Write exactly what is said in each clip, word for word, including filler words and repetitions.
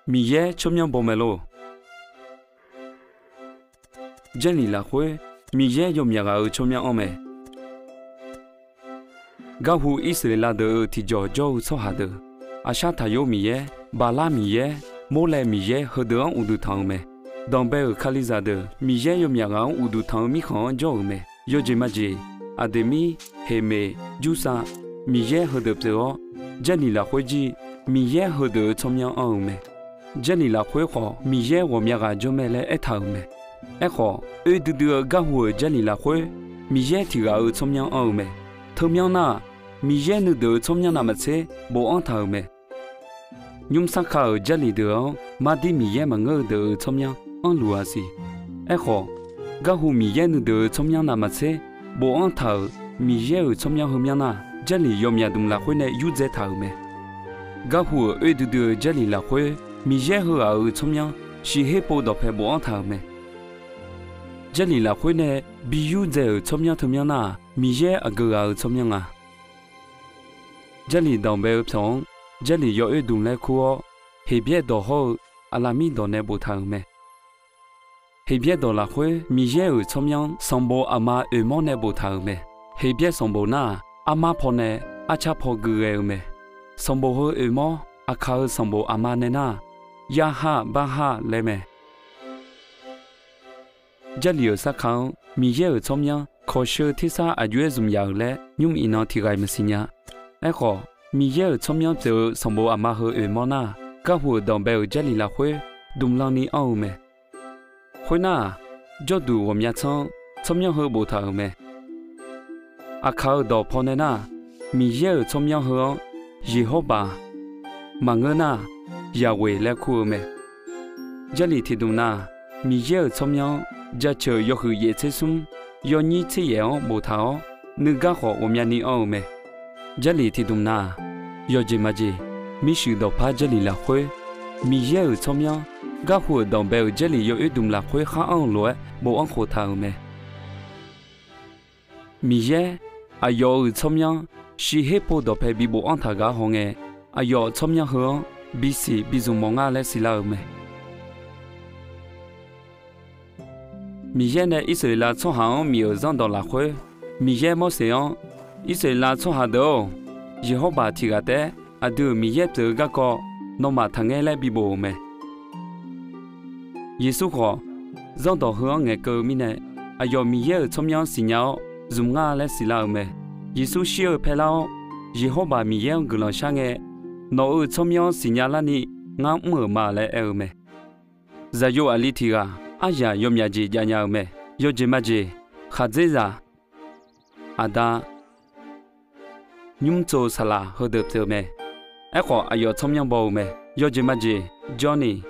Miqyaer tsawrmyanr baw mae lor. Jarlif lafkhoer Miqyaer yawmyaq ghaq-euq tsawrmyanr anr mae. Garhu Irsaqleqlav deuq-euq tiqjawq jawr-eu tsawrhaq deuq, Aqshar Taqyor Miqyaer, Baqlar Miqyaer, Morlaev Miqyaer heudeuq-anr uqduq tanq-euq mae. Danqbae-euq Kalizaq deuq Miqyaer yawmyaq ghaq-anr uqduq tanq-eu mirkhanq-anr jawr-euq mae. Yawjeq majeq, Aqdeqmir, Heqmeq, Jursav, Miqyaer heudeuq pyeuf-awr, Jarlif lafkhoer jir Miqyaer heudeuq-euq tsawrmyanr anr-eu mae. Jarlif lafkhoer khawf Miqyaer ghawqmya ghaq jawr mae laer aertaq-euq mae. Aerkhawf, oe duidui-eu Garhu-euq Jarlif lafkhoer Miqyaer tiq ghaq-euq tsawrmyanr anr-eu mae. Teumyanr nar-aq, Miqyaer nuideuq-euq tsawrmyanr navmaqtser bofanr taq-euq mae. Nymrsar ka-euq Jarlif deuq-anr mardir Miqyaer maqngeur-eu deuq-euq tsawrmyanr anrluf-aq siq. Aerkhawf, Garhu Miqyaer nuideuq-euq tsawrmyanr navmaqtser bofanr taq-euq Miqyaer-euq tsawrmyanr heumyanr nar, Jarlif yawmyaq dmq lafkhoer nae yurdzae taq-euq mae. Garhu-euq oe duidui-eu Jarlif lafkhoer Miqyaer heughaq-euq tsawrmyanr shiqher pov dawqpae bofanr taq-euq mae. Jarlif lafkhoer nae bi yurdzae-euq tsawrmyanr teumyanr nar-aq, Miqyaer aqgeu ghaq-euq tsawrmyanr nga. Jarlif danqbae-eu pyawq-anr Jarlif yawoer dmq laer kur-awr, Heqbyaer dawq hawr-eu Aqlaqmir dawq nae boftaq-euq mae. Heqbyaer dawq lafkhoer Miqyaer-euq tsawrmyanr sanqbof aqma oeqmawr nae boftaq-euq mae. Heqbyaer sanqbof nar-aq, armar pawnae arcar paw gui ghae-eu mae. Sanqbof heu oeqmawr Aqkaq-euq sanqbof aqma nae nar-aq, Yarhaq Barhaq laer mae. Jarlif-euq sarkaq-anr Miqyaer-euq tsawrmyanr kawqsheu tersar aqjox-aer zmq yaf-euq laer nymr iqnan tiq ghaq-iq maqsiq nya. Aerkhawf, Miqyaer-euq tsawrmyanr pyeuf-eu sanqbof aqma heu oeqmawr nar-aq, Garhu-euq danqbae-euq Jarlif lafkhoer dmqlan ni anr-eu mae. Khoernar-aq, jawrduq ghawqmya tsanr-anr tsawrmyanr heu boftaq-euq mae. Aqkaq-euq dawq pawnae nar-aq, Miqyaer-euq tsawrmyanr heu-anr Yeqhawrbaq, maqngeur nar-aq, Yaqweq laer kur-eu mae. Jarlif tiqdmq nav-aq, Miqyaer-euq tsawrmyanr-anr jaceuq yawhuiq yaef tser smr, yawnyir tser yaef-anr boftaq-awr, nuigar khawf ghawqmyani anr-eu mae. Jarlif tiqdmq nav-aq, yawqjeq maqjeq, mirshuif dawqpar Jarlif lafkhoer Miqyaer-euq tsawrmyanr Garhu-euq danqbae-euq Jarlif yawoer dmq lafkhoer khar anr-eu lof-aer bofanr khof taq-euq mae. Miqyaer, aqyawf-euq tsawrmyanr shiqher pov dawqpae bi bofanr taq gaq hawngae, aqyawf tsawrmyanr heu-anr bisiq bizmq mawf nga laer siqlar-euq mae. Miqyaer nae Irsaqleqlav tsawrhaq-anr miq-euq zanrdawq lafkhoer, Miqyaer Morseq-anr, Irsaqleqlav tsawrhaq deuq-or, Yeqhawrbaq tiq ghaq taef-aer aqdui-euq Miqyaer pyeuf-eu garkawv nawmaf taqngaer laer bibof-euq mae. Yeqsur khawf, zanrdawq heu-anr ngaeqkeuv-eu mirnae, aqyawf Miqyaer-euq tsawrmyanr-anr siqnya-awr zmq nga laer siqlar-euq mae. Yeqsur shir-eu paerlar-awr, Yeqhawrbaq Miqyaer-anr guiqlanq shar ngae, nawq-euq tsawrmyanr-anr siqnya larni ngar mr-euq ma laer aer-eu mae. Zaqyo aqli tiq ghaq aryamq yawmyaq jeq jav nya-eu mae. Yawjeq majeq, khaqdzerzaq, aqda, nymr tsov saqlaq heudeuq pyeuf-eu mae. Aerkhawf, aqyawf tsawrmyanr baw-eu mae. Yawjeq majeq, Jawrni.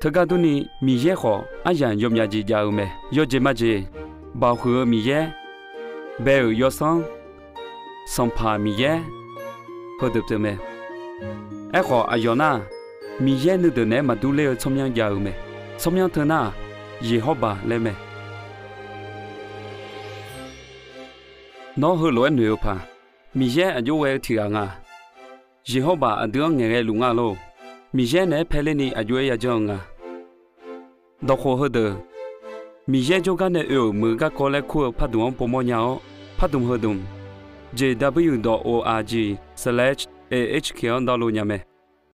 Teugar durni, Miqyaer khawf aryamq yawmyaq jeq jav-eu mae. Yawjeq majeq, Baoq huiq-eu Miqyaer, Bae-euq yawsanr, Sanqpaq Miqyaer, heudeuq pyeuf mae. Aerkhawf, aqyawf nar, Miqyaer nuideuq naeq-aer maqdur ler-eu tsawrmyanr jav-eu mae. Tsawrmyanr teu nar, Yeqhawrbaq laer mae. Nawr heulof-aer noeq-eu paq, Miqyaer aqjox ghae-eu tiq ghaq nga. Yeqhawrbaq aqdui-anr ngaeqghae luf nga lor. Miqyaer naeq-aer paeler ni aqjox-aer yajanr-eu nga. Dawqkhof heudeuq, Miqyaer jawrgar nae oe-euq muiq-eu garkawv laer kur-eu pardmq-anr povmawr nya-awr, pardmq heudmq, J W dot O R G slash A H K-anr dawrlo nya mae.